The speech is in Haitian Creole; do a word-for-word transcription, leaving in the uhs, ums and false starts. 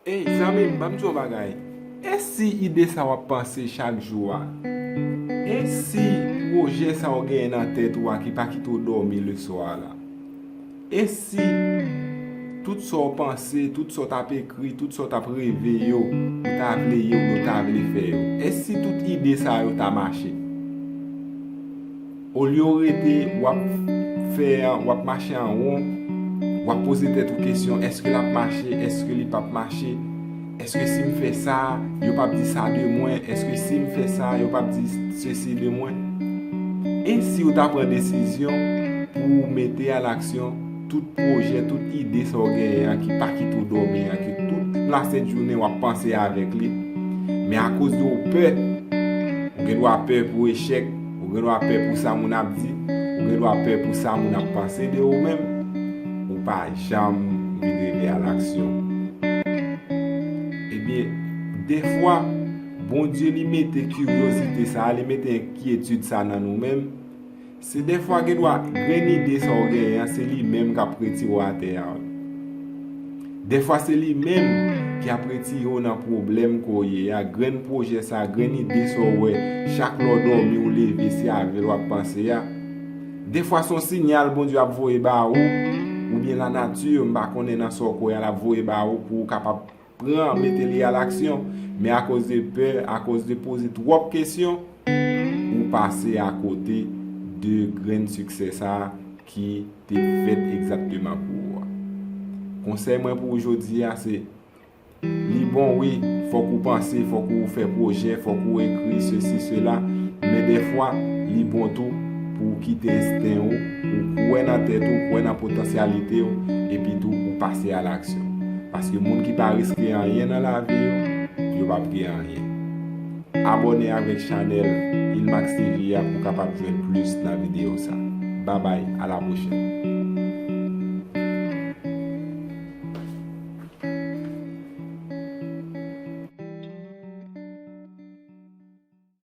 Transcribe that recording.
Ey, zanmi m, ban m di w yon bagay. E si ide sa w ap panse chak jou a? E si pwojè sa w genyen nan tèt ou a ki pa kite w dòmi leswa a la? E si tout sa w panse, tout sa w t ap ekri, tout sa w t ap reve yo, ou ta vle ye oubyen w ta vle fè yo? E si tout ide sa yo ta mache? Olye w rete, w ap fè, w ap mache an won, w ap poze tèt ou kesyon, èske l ap mache, èske li p ap mache? Èske si m fè sa, yo p ap di sa de mwen? Èske si m fè sa, yo p ap di sesi de mwen? E si w ta pran desizyon pou w mete a laksyon tout pwojè, tout ide sa w genyen an ki pa kite w dòmi an, ki tout lasent jounen w ap panse avèk li? Men akoz de w pè, ou gen dwa pè pou echèk, ou gen dwa pè pou sa moun ap di, ou gen dwa pè pou sa moun ap panse de ou menm, ou pa janm vin rive a laksyon. Ebyen, dèfwa, Bondye li mete kiryozite sa a, li mete enkyetid sa a nan nou menm. Se dèfwa gen dwa grenn ide sa w genyen an, se li menm k ap retire w atè a. Dèfwa se li menm ki ap retire w nan pwoblèm ke w ye a. Grenn pwojè sa a, grenn ide sa w wè, chak lè w dòmi ou leve, se avè l w ap panse a. Dèfwa se yon siyal Bondye ap voye ba ou, oubyen lanati, m pa konnen nan sa w kwè a, l ap voye ba ou pou w kapab pran, mete li a laksyon. Men akoz de pè, akoz de poze twòp kesyon, ou pase akote de grenn siksè sa a ki te fèt egzakteman pou ou a. Konsèy mwen pou ou jodi a se, li bon wi, fòk ou panse, fòk ou fè pwojè, fòk ou ekri sesi, sela, men dèfwa, li bon tou pou w kite ensten w, ou kwè nan tèt ou, kwè nan potansyalite w, epi tou ou pase a laksyon. Paske moun ki pa riske anyen nan lavi yo, yo p ap gen anyen. Abòne avèk chanèl Ilmax T V a pou w kapab jwenn plis nan videyo sa. Babay, a la pwochèn.